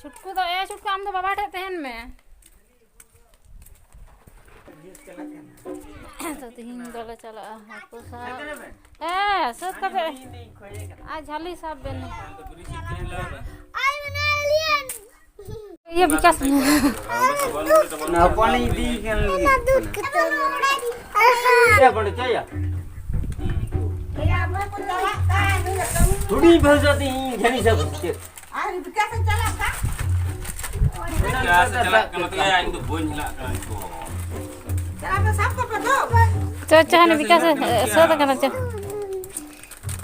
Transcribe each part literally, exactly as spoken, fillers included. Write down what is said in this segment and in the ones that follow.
ᱪᱷᱩᱴᱠᱩ ᱫᱚ, ᱮ ᱪᱷᱩᱴᱠᱩ, ᱟᱢ ᱫᱚ ᱵᱟᱵᱟ ᱴᱷᱮᱡ ᱛᱟᱦᱮᱱ ᱢᱮ᱾ ᱛᱚ ᱛᱤᱦᱤᱧ ᱫᱚᱞᱮ ᱪᱟᱞᱟᱜᱼᱟ ᱦᱟᱹᱠᱩ ᱥᱟᱵ᱾ ᱦᱮᱸ, ᱥᱟᱹᱛ ᱠᱟᱛᱮ᱾ ᱟᱨ ᱡᱷᱟᱹᱞᱤ ᱥᱟᱵ ᱵᱮᱱ᱾ ᱤᱭᱟᱹ ᱵᱤᱠᱟᱥ᱾ ᱦᱚᱯᱚᱱ ᱤᱫᱤ ᱠᱟᱱ ᱞᱟᱹᱜᱤᱫ᱾ ᱦᱩᱰᱤᱧ ᱵᱷᱟᱹᱭ ᱥᱟᱛᱮ ᱤᱧ ᱡᱷᱟᱹᱞᱤ ᱥᱟᱵ ᱪᱮᱫ? ᱟᱨ ᱵᱤᱠᱟᱥ ᱮ ᱪᱟᱞᱟᱜ ᱠᱟᱱ᱾ ᱵᱤᱠᱟᱥ ᱮ ᱪᱟᱞᱟᱜ ᱠᱟᱱᱟ, ᱛᱟᱦᱞᱮ ᱤᱧ ᱫᱚ ᱵᱟᱹᱧ ᱪᱟᱞᱟᱜ ᱠᱟᱱᱟ ᱤᱧ ᱫᱚ᱾ ᱪᱟᱞᱟᱜ ᱯᱮ, ᱥᱟᱵ ᱠᱚᱯᱮ ᱫᱚ᱾ ᱪᱚ, ᱪᱚ, ᱦᱟᱱᱮ ᱵᱤᱠᱟᱥ ᱮ ᱥᱟᱹᱛ ᱟᱠᱟᱱᱟ, ᱪᱚ᱾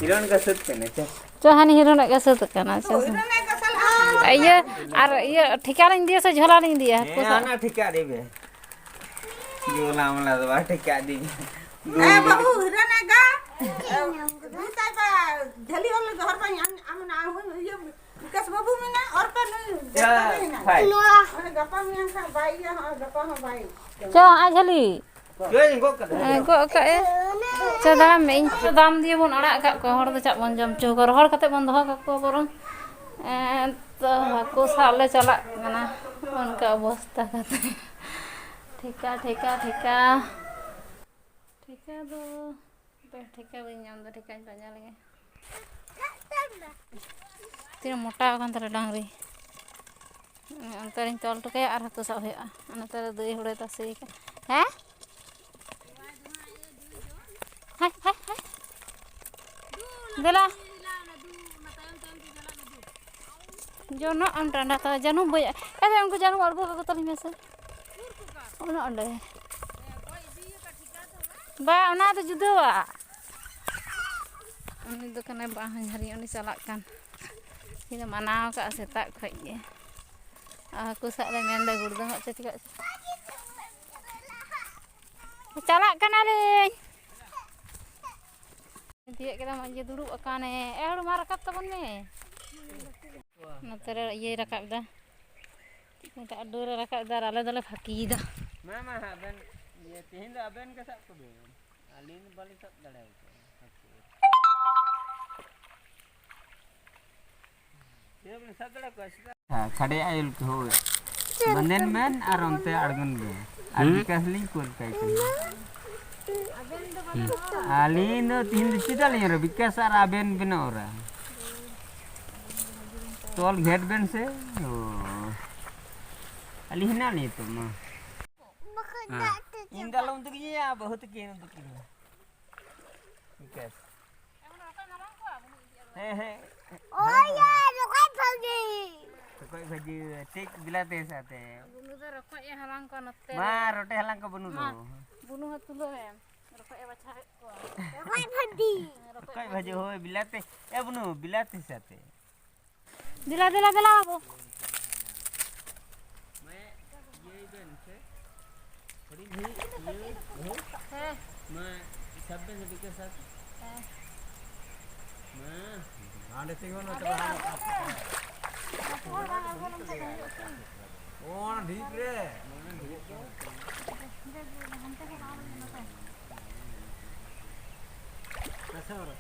ᱦᱤᱨᱚᱱ ᱜᱮ ᱥᱟᱹᱛ ᱠᱟᱱᱟ, ᱪᱚ᱾ ᱪᱚ, ᱦᱟᱱᱮ ᱦᱤᱨᱚᱱ ᱜᱮ ᱥᱟᱹᱛ ᱟᱠᱟᱱᱟ, ᱪᱚ᱾ ᱦᱤᱨᱚᱱ ᱜᱮ ᱥᱟᱞᱟ᱾ ᱤᱭᱟᱹ, ᱟᱨ ᱤᱭᱟᱹ, ᱴᱷᱮᱠᱟ ᱞᱤᱧ ᱤᱫᱤᱭᱟ ᱥᱮ ᱡᱷᱚᱞᱟ ᱞᱤᱧ ᱤᱫᱤᱭᱟ ᱦᱟᱹᱠᱩ ᱦᱮᱸ, ᱥᱟᱵ? ᱦᱟᱱᱟ ᱴᱷᱮᱠᱟ ᱤᱫᱤ ᱢᱮ᱾ ᱡᱷᱚᱞᱟ ᱢᱚᱞᱟ ᱫᱚ ᱵᱟᱝ, ᱴᱷᱮᱠᱟ ᱤᱫᱤ ᱢᱮ᱾ ᱮ ᱵᱟᱹᱵᱩ, ᱦᱤᱨᱚᱱ ᱜᱟ᱾ ᱫᱩ ᱛᱟᱭ ᱵᱟ, ᱡᱷᱟᱹᱞᱤ ᱚᱞ ᱫᱚᱦᱚᱨ ᱵᱟᱝ ᱟᱢ, ᱟᱢ ᱱᱟ ᱦᱩᱭ ᱤᱭᱟᱹ ᱵᱤᱠᱟᱥ ᱵᱟᱹᱵᱩ ᱢᱮᱱᱟ, ᱚᱨ ᱯᱮ ᱱᱩᱭ ᱪᱟ, ᱜᱟᱯᱟ ᱢᱮᱭᱟᱝ ᱠᱷᱟᱱ᱾ ᱯᱷᱟᱭ᱾ ᱚᱱᱮ ᱜᱟᱯᱟ ᱢᱮᱭᱟᱝ ᱠᱷᱟᱱ ᱵᱟᱭ ᱤᱭᱟᱹ, ᱦᱚᱸᱜᱼᱚᱭ ᱜᱟᱯᱟ ᱦᱚᱸ ᱵᱟᱭ᱾ ᱪᱚ, ᱟᱡ ᱡᱷᱟᱹᱞᱤ᱾ ᱪᱚᱧ ᱜᱚᱜ ᱠᱟᱫᱟ᱾ ᱦᱮᱸ, ᱜᱚᱜ ᱠᱟᱜ ᱮ᱾ ᱪᱚ, ᱫᱟᱢ ᱢᱮ, ᱤᱧ ᱫᱟᱢ ᱫᱤᱭᱮ ᱵᱚᱱ ᱟᱲᱟᱜ ᱠᱟᱜ ᱠᱚᱣᱟ, ᱦᱚᱲ ᱫᱚ ᱪᱟᱜ ᱵᱚᱱ ᱡᱚᱢ ᱦᱚᱪᱚ ᱠᱚᱣᱟ, ᱨᱚᱦᱚᱲ ᱠᱟᱛᱮ ᱵᱚᱱ ᱫᱚᱦᱚ ᱠᱟᱠᱚᱣᱟ ᱵᱚᱨᱚᱝ᱾ ᱮᱸ, ᱛᱚ, ᱦᱟᱹᱠᱩ ᱥᱟᱵ ᱞᱮ ᱪᱟᱞᱟᱜ ᱠᱟᱱᱟ, ᱚᱱᱠᱟ ᱚᱵᱚᱥᱛᱟ ᱠᱟᱛᱮ᱾ ᱴᱷᱮᱠᱟ, ᱴᱷᱮᱠᱟ, ᱴᱷᱮᱠᱟ᱾ ᱴᱷᱮᱠᱟ ᱫᱚ ᱦᱟᱯᱮ, ᱴᱷᱮᱠᱟ ᱵᱟᱹᱧ ᱧᱟᱢ ᱮᱫᱟ, ᱴᱷᱮᱠᱟᱧ ᱯᱟᱸᱡᱟ ᱞᱮᱜᱮ᱾ ᱛᱤᱱᱟᱹᱜ ᱢᱚᱴᱟ ᱟᱠᱟᱱ ᱛᱟᱞᱮ ᱰᱟᱝᱨᱤ᱾ ᱚᱱᱛᱮ ᱨᱤᱧ ᱛᱚᱞ ᱦᱚᱴᱚ ᱠᱟᱭᱟ ᱟᱨ ᱦᱟᱹᱠᱩ ᱥᱟᱵ ᱦᱩᱭᱩᱜᱼᱟ᱾ ᱱᱚᱛᱮ ᱨᱮ ᱫᱟᱹᱭ ᱦᱩᱲᱩᱭ ᱛᱟᱥᱮ ᱟᱠᱟᱫ᱾ ᱦᱮᱸ? ᱦᱟᱭ, ᱦᱟᱭ, ᱦᱟᱭ᱾ ᱫᱮᱞᱟ᱾ ᱡᱚᱱᱚᱜ ᱮᱢ ᱴᱟᱸᱰᱟ ᱛᱟᱞᱮ, ᱡᱟᱹᱱᱩᱢ ᱵᱟᱹᱭ-, ᱮ, ᱩᱱᱠᱩ ᱡᱟᱹᱱᱩᱢ ᱟᱬᱜᱚ ᱠᱟᱠᱚ ᱛᱟᱞᱤᱧ ᱢᱮᱥᱮ᱾ ᱚᱱᱮ ᱚᱸᱰᱮ᱾ ᱵᱟ, ᱚᱱᱟ ᱫᱚ ᱡᱩᱫᱟᱹᱣᱟ᱾ ᱩᱱᱤ ᱫᱚ ᱠᱟᱱᱟᱭ ᱵᱟᱝ ᱡᱷᱟᱹᱨᱤ, ᱩᱱᱤ ᱪᱟᱞᱟᱜ ᱠᱟᱱ᱾ ᱤᱧ ᱫᱚ ᱢᱟᱱᱟᱣ ᱠᱟᱜᱼᱟ ᱥᱮᱛᱟᱜ ᱠᱷᱚᱡ ᱜᱮ᱾ ᱟᱨ ᱦᱟᱹᱠᱩ ᱥᱟᱵ ᱞᱮ ᱢᱮᱱᱫᱟ, ᱜᱩᱲᱫᱟᱹᱢ ᱦᱟᱸᱜ ᱪᱮᱫ ᱪᱤᱠᱟᱹᱜ᱾ ᱪᱟᱞᱟᱜ ᱠᱟᱱᱟᱞᱤᱧ᱾ ᱛᱤᱭᱳᱜ ᱠᱮᱫᱟᱢ, ᱤᱭᱟᱹ ᱫᱩᱲᱩᱵ ᱟᱠᱟᱱᱮ᱾ ᱮ, ᱦᱩᱲᱩ ᱢᱟ ᱨᱟᱠᱟᱵ ᱛᱟᱵᱚᱱ ᱢᱮ᱾ ᱱᱚᱛᱮ ᱨᱮ ᱤᱭᱟᱹᱭ ᱨᱟᱠᱟᱵ ᱮᱫᱟ᱾ ᱢᱮᱛᱟᱜ ᱰᱟᱹᱨ ᱮ ᱨᱟᱠᱟᱵ ᱮᱫᱟ ᱟᱨ ᱟᱞᱮ ᱫᱚᱞᱮ ᱯᱷᱟᱸᱠᱤᱭᱮᱫᱟ᱾ ᱢᱟ, ᱢᱟ, ᱦᱟᱸᱜ ᱵᱮᱱ, ᱤᱭᱟᱹ, ᱛᱮᱦᱮᱧ ᱫᱚ ᱟᱵᱮᱱ ᱜᱮ ᱥᱟᱵ ᱠᱚᱵᱮᱱ᱾ ᱟᱹᱞᱤᱧ ᱫᱚ ᱵᱟᱹᱞᱤᱧ ᱥᱟᱵ ᱫᱟᱲᱮᱭᱟᱠᱚᱣᱟ ᱦᱟᱹᱠᱩ᱾ ᱦᱮᱸ, ᱠᱷᱟᱰᱮ ᱟᱭᱳ ᱞᱮᱠᱟ, ᱦᱳᱭ᱾ ᱵᱟᱸᱫᱮᱱ ᱢᱮᱱ ᱟᱨ ᱚᱱᱛᱮ ᱟᱬᱜᱚᱱ ᱢᱮ᱾ ᱟᱨ ᱦᱩᱸ᱾ ᱵᱤᱠᱟᱥ ᱞᱤᱧ ᱠᱩᱞ ᱠᱟᱭ ᱠᱟᱱᱟ᱾ ᱟᱹᱞᱤᱧ ᱫᱚ ᱛᱤᱦᱤᱧ ᱫᱚ ᱪᱮᱫᱟᱜ ᱞᱤᱧ ᱚᱨᱟ? ᱵᱤᱠᱟᱥ ᱟᱨ ᱟᱵᱮᱱ ᱵᱮᱱ ᱚᱨᱟ᱾ ᱛᱚᱞ ᱜᱷᱮᱴ ᱵᱮᱱ ᱥᱮ᱾ ᱚ᱾ ᱟᱹᱞᱤᱧ ᱦᱮᱱᱟᱜ ᱞᱤᱧᱟ ᱛᱚ, ᱢᱟ᱾ ᱦᱮᱸ᱾ ᱤᱧ ᱫᱚ ᱟᱞᱚᱢ ᱩᱫᱩᱜᱤᱧᱟ, ᱵᱟᱹᱦᱩ ᱛᱟᱹᱠᱤᱱ ᱩᱫᱩᱜ ᱠᱤᱱ ᱢᱮ᱾ ᱵᱤᱠᱟᱥ᱾ ᱦᱮᱸ, ᱦᱮᱸ᱾ ᱳᱭ, ᱭᱟ, ᱨᱚᱠᱚᱡ ᱵᱷᱟᱹᱡᱤ᱾ ᱨᱚᱠᱚᱡ ᱵᱷᱟᱹᱡᱤ, ᱴᱷᱤᱠ ᱵᱤᱞᱟᱹᱛᱤ ᱥᱟᱛᱮ᱾ ᱵᱩᱱᱩ ᱫᱚ ᱨᱚᱠᱚᱡ ᱮ ᱦᱟᱞᱟᱝ ᱠᱚᱣᱟ ᱱᱚᱛᱮ ᱢᱟ, ᱨᱮ᱾ ᱨᱚᱴᱮ ᱦᱟᱞᱟᱝ ᱠᱚ ᱵᱩᱱᱩ ᱫᱚ᱾ ᱢᱟ, ᱵᱩᱱᱩ ᱦᱚᱸ ᱛᱩᱞᱟᱹᱣ ᱮᱢ᱾ ᱨᱚᱠᱚᱡ ᱮ ᱵᱟᱪᱷᱟᱣᱮᱫ ᱠᱚᱣᱟ᱾ ᱨᱚᱠᱚᱡ ᱵᱷᱟᱹᱡᱤ᱾ ᱨᱚᱠᱚᱡ ᱵᱷᱟᱹᱡᱤ, ᱦᱳᱭ, ᱵᱤᱞᱟᱹᱛᱤ᱾ ᱮ, ᱵᱩᱱᱩ, ᱵᱤᱞᱟᱹᱛᱤ ᱥᱟᱛᱮ᱾ ᱫᱮᱞᱟ, ᱫᱮᱞᱟ, ᱫᱮᱞᱟ, ᱵᱟᱹᱵᱩ᱾ ᱢᱟᱭᱟ, ᱤᱭᱟᱹᱭ ᱵᱮᱱ ᱥᱮ᱾ ᱦᱩᱰᱤᱧ ᱵᱷᱟᱹᱭ, ᱤᱭᱟᱹ, ᱵᱟᱹᱦᱩ᱾ ᱦᱮᱸ᱾ ᱢᱟ, ᱥᱟᱵ ᱵᱮᱱ ᱥᱮ, ᱵᱤᱠᱟᱥ ᱥᱟᱵ᱾ ᱦᱮᱸ᱾ ᱢᱟ᱾ ᱦᱟᱸᱰᱮ ᱛᱤᱸᱜᱩᱱ ᱢᱮ, ᱛᱚᱵᱮ ᱦᱟᱸᱰᱮ᱾ ᱚᱱᱟ ᱰᱷᱤᱯ ᱨᱮ᱾ ᱟᱪᱪᱷᱟ, ᱵᱟᱨᱚ᱾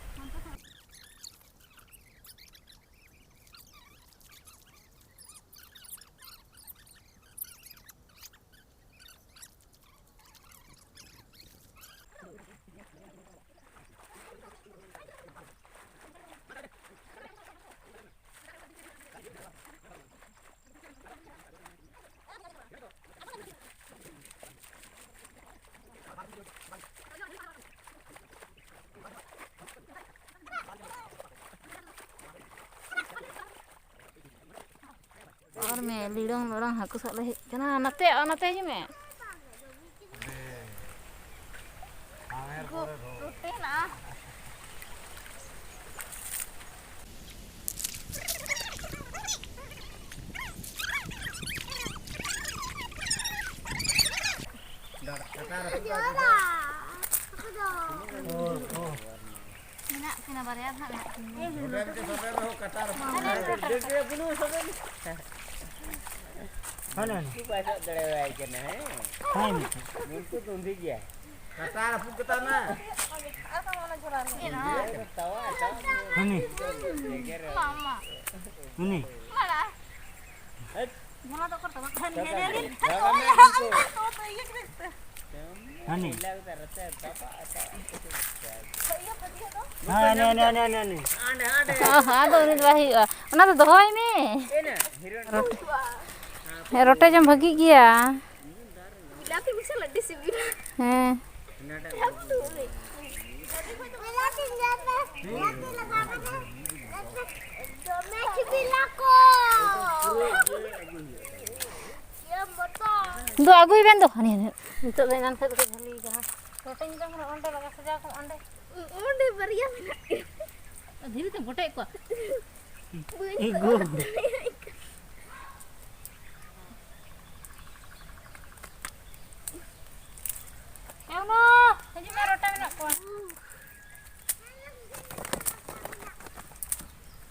ᱚᱨ ᱢᱮ, ᱞᱤᱲᱚᱝ ᱞᱚᱲᱚᱝ ᱦᱟᱹᱠᱩ ᱥᱟᱵ ᱞᱮ ᱦᱮᱡ ᱠᱟᱱᱟ᱾ ᱱᱟᱛᱮ, ᱚ, ᱱᱟᱛᱮ ᱦᱤᱡᱩᱜ ᱢᱮ᱾ ᱢᱮᱱᱟᱜ ᱠᱤᱱᱟ ᱵᱟᱨᱭᱟ ᱫᱚ ᱦᱟᱸᱜ ᱢᱮᱱᱟᱜ ᱠᱤᱱᱟ᱾ ᱦᱟᱱᱮ ᱩᱱᱠᱩ ᱵᱟᱭ ᱥᱟᱵ ᱫᱟᱲᱮᱣᱟᱭ ᱠᱟᱱᱟ, ᱦᱮᱸ? ᱦᱮᱸ, ᱢᱤᱫᱴᱮᱡ᱾ ᱩᱱᱠᱩ ᱫᱚ ᱩᱸᱫᱷᱤ ᱜᱮᱭᱟ᱾ ᱠᱟᱴᱟ ᱨᱟᱹᱯᱩᱫ ᱠᱟᱛᱟ ᱢᱮ᱾ ᱦᱟᱹᱱᱤ᱾ ᱦᱟᱹᱱᱤ᱾ ᱦᱟᱹᱱᱤ᱾ ᱦᱟᱹᱱᱤ, ᱦᱟᱹᱱᱤ, ᱦᱟᱹᱱᱤ, ᱦᱟᱹᱱᱤ᱾ ᱚ, ᱟᱫᱚ ᱩᱱᱤ ᱫᱚ ᱵᱟᱭ ᱦᱩᱭᱩᱜᱼᱟ᱾ ᱚᱱᱟ ᱫᱚ ᱫᱚᱦᱚᱭ ᱢᱮ᱾ ᱨᱚᱴᱮ, ᱦᱮᱸ, ᱨᱚᱴᱮ ᱡᱚᱢ ᱵᱷᱟᱹᱜᱤ ᱜᱮᱭᱟ᱾ ᱵᱤᱞᱟᱹᱛᱤ ᱢᱤᱥᱟᱞ ᱟᱹᱰᱤ ᱥᱤᱵᱤᱞᱟ᱾ ᱦᱮᱸ᱾ ᱫᱚᱢᱮ ᱥᱤᱵᱤᱞᱟ ᱠᱚ᱾ ᱫᱩ ᱟᱹᱜᱩᱭ ᱵᱮᱱ ᱫᱚ᱾ ᱦᱟᱹᱱᱤ, ᱦᱟᱹᱱᱤ᱾ ᱱᱤᱛᱚᱜ ᱫᱚ ᱮᱱᱟᱱ ᱠᱷᱚᱱ ᱫᱚᱠᱚ ᱡᱷᱟᱹᱞᱤ ᱠᱟᱱᱟ᱾ ᱨᱚᱴᱮᱧ ᱡᱚᱢ ᱨᱮ ᱚᱸᱰᱮ ᱞᱟᱜᱟ ᱥᱟᱡᱟᱣ ᱠᱚᱢ ᱚᱸᱰᱮ᱾ ᱚᱸᱰᱮ ᱵᱟᱨᱭᱟ ᱢᱮᱱᱟᱜ ᱠᱤᱱᱟ᱾ ᱫᱷᱤᱨᱤ ᱛᱮᱢ ᱠᱚᱴᱮᱡ ᱠᱚᱣᱟ᱾ ᱵᱟᱹᱧ ᱤᱧ ᱜᱚ᱾ ᱜᱚᱴᱮᱡ ᱫᱟᱲᱮᱭᱟᱜ ᱠᱟᱱᱟ᱾ ᱮ ᱩᱱᱩ, ᱦᱤᱡᱩᱜ ᱢᱮ, ᱨᱚᱴᱮ ᱢᱮᱱᱟᱜ ᱠᱚᱣᱟ᱾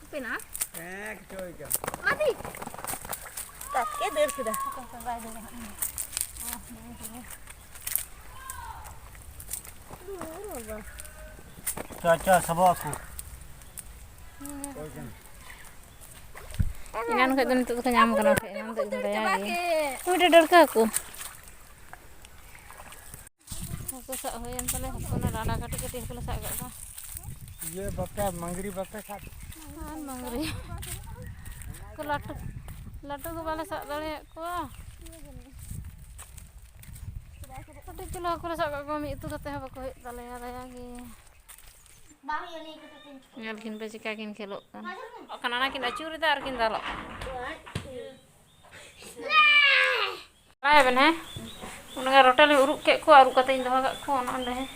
ᱦᱟᱯᱮᱱᱟ᱾ ᱦᱮᱸ, ᱠᱤᱪᱷᱩ ᱦᱩᱭ ᱠᱟᱱᱟ᱾ ᱢᱟᱫᱤ᱾ ᱛᱟᱛᱠᱮ ᱫᱟᱹᱲ ᱠᱮᱫᱟ᱾ ᱦᱟᱯᱮ, ᱦᱟᱯᱮ, ᱵᱟᱭ ᱫᱟᱹᱲᱟ ᱦᱟᱸᱜ᱾ ᱪᱚ, ᱪᱚ, ᱥᱟᱵᱚᱜ ᱟᱠᱚ᱾ ᱮᱱᱟᱱ ᱠᱷᱚᱡ ᱫᱚ ᱱᱤᱛᱚᱜ ᱫᱚᱠᱚ ᱧᱟᱢ ᱠᱟᱱᱟ, ᱵᱟᱠᱷᱟᱡ ᱮᱱᱟᱱ ᱫᱚ ᱮᱠᱫᱚᱢ ᱫᱟᱭᱟ ᱜᱮ᱾ ᱢᱤᱫᱴᱮᱡ ᱰᱟᱹᱲᱠᱟᱹ ᱦᱟᱹᱠᱩ᱾ ᱦᱟᱹᱠᱩ ᱥᱟᱵ ᱦᱩᱭᱮᱱ ᱛᱟᱞᱮ, ᱦᱚᱯᱚᱱ ᱮᱨᱟ ᱟᱲᱟ ᱠᱟᱹᱴᱤᱡ ᱠᱟᱹᱴᱤᱡ ᱦᱟᱹᱠᱩ ᱞᱮ ᱥᱟᱵ ᱠᱟᱜ ᱠᱚᱣᱟ᱾ ᱤᱭᱟᱹ ᱵᱟᱯᱮ, ᱢᱟᱝᱜᱽᱨᱤ ᱵᱟᱯᱮ ᱥᱟᱵ? ᱟᱨ ᱢᱟᱝᱜᱽᱨᱤ ᱠᱚ ᱞᱟᱹᱴᱩ, ᱞᱟᱹᱴᱩ ᱠᱚ ᱵᱟᱞᱮ ᱥᱟᱵ ᱫᱟᱲᱮᱭᱟᱜ ᱠᱚᱣᱟ᱾ ᱠᱟᱹᱴᱤᱡ ᱪᱩᱞᱩ ᱦᱟᱹᱠᱩ ᱞᱮ ᱥᱟᱵ ᱠᱟᱜ ᱠᱚᱣᱟ, ᱢᱤᱫ ᱩᱛᱩ ᱠᱟᱛᱮ ᱦᱚᱸ ᱵᱟᱠᱚ ᱦᱩᱭᱩᱜ ᱛᱟᱞᱮᱭᱟ, ᱫᱟᱭᱟ ᱜᱮ᱾ ᱧᱮᱞ ᱠᱤᱱ ᱯᱮ ᱪᱤᱠᱟ ᱠᱤᱱ ᱠᱷᱮᱞᱚᱜ ᱠᱟᱱ᱾ ᱚᱱᱟ ᱠᱤᱱ ᱟᱹᱪᱩᱨ ᱮᱫᱟ ᱟᱨ ᱠᱤᱱ ᱫᱟᱞᱚᱜ ᱠᱟᱱᱟ᱾ ᱵᱟᱲᱟᱭᱟᱵᱮᱱ, ᱦᱮᱸ? ᱚᱱᱟ ᱨᱚᱴᱮ ᱞᱤᱧ ᱩᱨᱩᱜ ᱠᱮᱫ ᱠᱚᱣᱟ, ᱟᱹᱨᱩᱵ ᱠᱟᱛᱮ ᱤᱧ ᱫᱚᱦᱚ ᱠᱟᱜ ᱠᱚᱣᱟ ᱚᱱᱟ ᱚᱸᱰᱮ, ᱦᱮᱸ?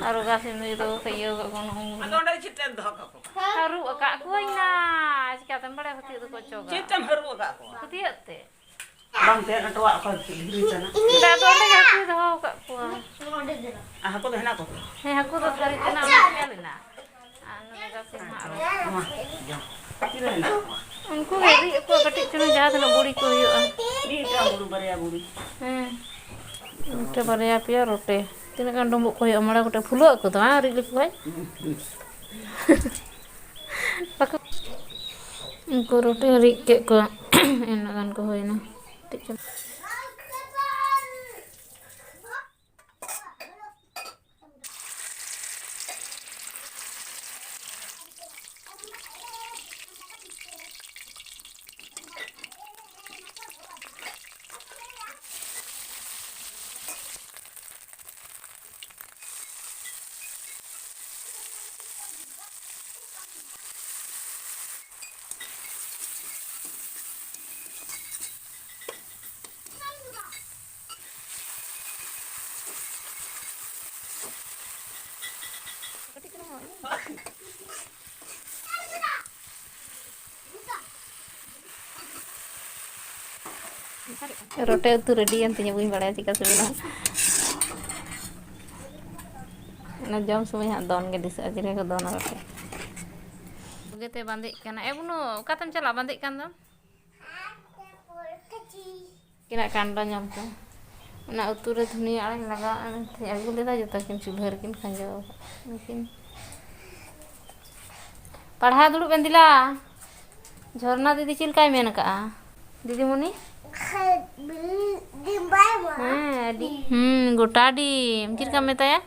ᱟᱨ ᱜᱷᱟᱥ ᱤᱧ ᱫᱚ ᱤᱭᱟᱹ ᱠᱟᱜ ᱠᱚᱣᱟ, ᱚᱱᱟ ᱩᱢᱩᱞ ᱨᱮ᱾ ᱟᱫᱚ ᱚᱸᱰᱮ ᱪᱮᱫ ᱛᱮᱢ ᱫᱚᱦᱚ ᱠᱟᱠᱚ ᱠᱟᱱᱟ? ᱟᱹᱨᱩᱵ ᱟᱠᱟᱫ ᱠᱚᱣᱟᱧ ᱱᱟ, ᱪᱤᱠᱟᱹᱛᱮᱢ ᱵᱟᱲᱟᱭᱟ ᱯᱷᱟᱹᱛᱭᱟᱹᱜ ᱫᱚᱠᱚ ᱚᱪᱚᱜᱟ? ᱪᱮᱫ ᱛᱮᱢ ᱦᱟᱹᱨᱩᱵ ᱟᱠᱟᱫ ᱠᱚᱣᱟ? ᱯᱷᱟᱹᱛᱭᱟᱹᱜ ᱛᱮ᱾ ᱵᱟᱝ ᱛᱮ ᱟᱴᱚᱣᱟᱜ ᱠᱚ ᱫᱷᱤᱨᱤ ᱠᱟᱱᱟ᱾ ᱚᱸᱰᱮ ᱟᱫᱚ ᱚᱸᱰᱮ ᱜᱮ ᱦᱟᱹᱠᱩᱭ ᱫᱚᱦᱚ ᱟᱠᱟᱫ ᱠᱚᱣᱟ᱾ ᱟᱨ ᱦᱟᱹᱠᱩ ᱫᱚ ᱦᱮᱱᱟᱜ ᱠᱚ? ᱦᱮᱸ, ᱦᱟᱹᱠᱩ ᱫᱚ ᱛᱷᱟᱹᱨᱤ ᱛᱮᱱᱟᱜ ᱚᱱᱟ ᱛᱮᱜᱮ ᱢᱮᱱᱟᱜᱼᱟ᱾ ᱟᱨ ᱱᱚᱰᱮ ᱫᱚ ᱥᱤᱢ ᱦᱟᱸᱜ ᱟᱨᱚ᱾ ᱛᱤᱱᱟᱹᱜ ᱦᱮᱱᱟᱜ ᱠᱚᱣᱟ? ᱩᱱᱠᱩ ᱜᱮ ᱨᱤᱫ ᱟᱠᱚ ᱠᱟᱹᱴᱤᱡ ᱪᱩᱞᱩᱝ, ᱡᱟᱦᱟᱸ ᱛᱤᱱᱟᱹᱜ ᱵᱩᱲᱤ ᱠᱚ ᱦᱩᱭᱩᱜᱼᱟ᱾ ᱢᱤᱫᱴᱟᱝ ᱵᱩᱲᱤ, ᱵᱟᱨᱭᱟ ᱵᱩᱲᱤ᱾ ᱦᱮᱸ᱾ ᱢᱤᱫᱴᱟᱝ ᱵᱟᱨᱭᱟ ᱯᱮᱭᱟ ᱨᱚᱴᱮ᱾ ᱛᱤᱱᱟᱹᱜ ᱜᱟᱱ ᱰᱩᱸᱵᱩᱜ ᱠᱚ ᱦᱩᱭᱩᱜᱼᱟ? ᱢᱚᱬᱮ ᱜᱚᱴᱮᱡ ᱯᱷᱩᱞᱟᱹᱜ ᱟᱠᱚ ᱛᱚ, ᱵᱟᱝ? ᱨᱤᱫ ᱞᱮᱠᱚ ᱠᱷᱟᱡ᱾ ᱵᱟᱠᱚ, ᱩᱱᱠᱩ ᱨᱚᱴᱮ ᱨᱤᱫ ᱠᱮᱫ ᱠᱚᱣᱟ᱾ ᱤᱱᱟᱹᱜ ᱜᱟᱱ ᱠᱚ ᱦᱩᱭᱱᱟ᱾ ᱠᱟᱹᱴᱤᱡ ᱪᱩᱞᱩᱝ᱾ ᱨᱚᱴᱮ ᱩᱛᱩ ᱨᱮᱰᱤᱭᱮᱱ ᱛᱤᱧᱟᱹ, ᱵᱟᱹᱧ ᱵᱟᱲᱟᱭᱟ ᱪᱮᱫᱠᱟ ᱥᱤᱵᱤᱞᱟ᱾ ᱚᱱᱟ ᱡᱚᱢ ᱥᱚᱢᱚᱭ ᱦᱟᱸᱜ ᱫᱚᱱ ᱜᱮ ᱫᱤᱥᱟᱹᱜᱼᱟ, ᱪᱮᱫ ᱞᱮᱠᱟ ᱠᱚ ᱫᱚᱱᱟ ᱨᱚᱴᱮ᱾ ᱵᱩᱜᱤᱛᱮ ᱵᱟᱸᱫᱮᱜ ᱠᱟᱱᱟ᱾ ᱮ ᱵᱩᱱᱩ, ᱚᱠᱟᱛᱮᱢ ᱪᱟᱞᱟᱜ ᱵᱟᱸᱫᱮᱜ ᱠᱟᱱ ᱫᱚ? ᱩᱱᱠᱤᱱᱟᱜ ᱠᱟᱱᱰᱟ ᱧᱮᱞ ᱯᱮ᱾ ᱚᱱᱟ ᱩᱛᱩ ᱨᱮ ᱫᱷᱩᱱᱤᱭᱟᱹ ᱟᱲᱟᱜ ᱞᱟᱜᱟᱣ ᱟᱹᱜᱩ ᱞᱮᱫᱟ, ᱡᱚᱛᱚ ᱠᱤᱱ ᱪᱩᱞᱦᱟᱹ ᱨᱮᱠᱤᱱ ᱠᱷᱟᱸᱡᱚ ᱟᱠᱟᱫ ᱩᱱᱠᱤᱱ᱾ ᱯᱟᱲᱦᱟᱣ ᱫᱩᱲᱩᱵ ᱮᱱ ᱫᱤᱞᱟ᱾ ᱡᱷᱚᱨᱱᱟ ᱫᱤᱫᱤ ᱪᱮᱫ ᱞᱮᱠᱟᱭ ᱢᱮᱱ ᱟᱠᱟᱜᱼᱟ? ᱫᱤᱫᱤᱢᱩᱱᱤ? ᱰᱤᱢ ᱵᱟᱭ ᱮᱢᱟ᱾ ᱦᱮᱸ, ᱟᱹᱰᱤ, ᱦᱩᱸ, ᱜᱚᱴᱟ ᱰᱤᱢ᱾ ᱪᱮᱫ ᱞᱮᱠᱟᱢ ᱢᱮᱛᱟᱭᱟ?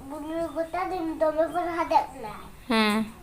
ᱵᱩᱞᱩ ᱜᱚᱴᱟ ᱰᱤᱢ ᱫᱚᱢᱮ ᱯᱟᱲᱦᱟᱣ ᱫᱮᱡ ᱱᱟᱭ᱾ ᱦᱮᱸ᱾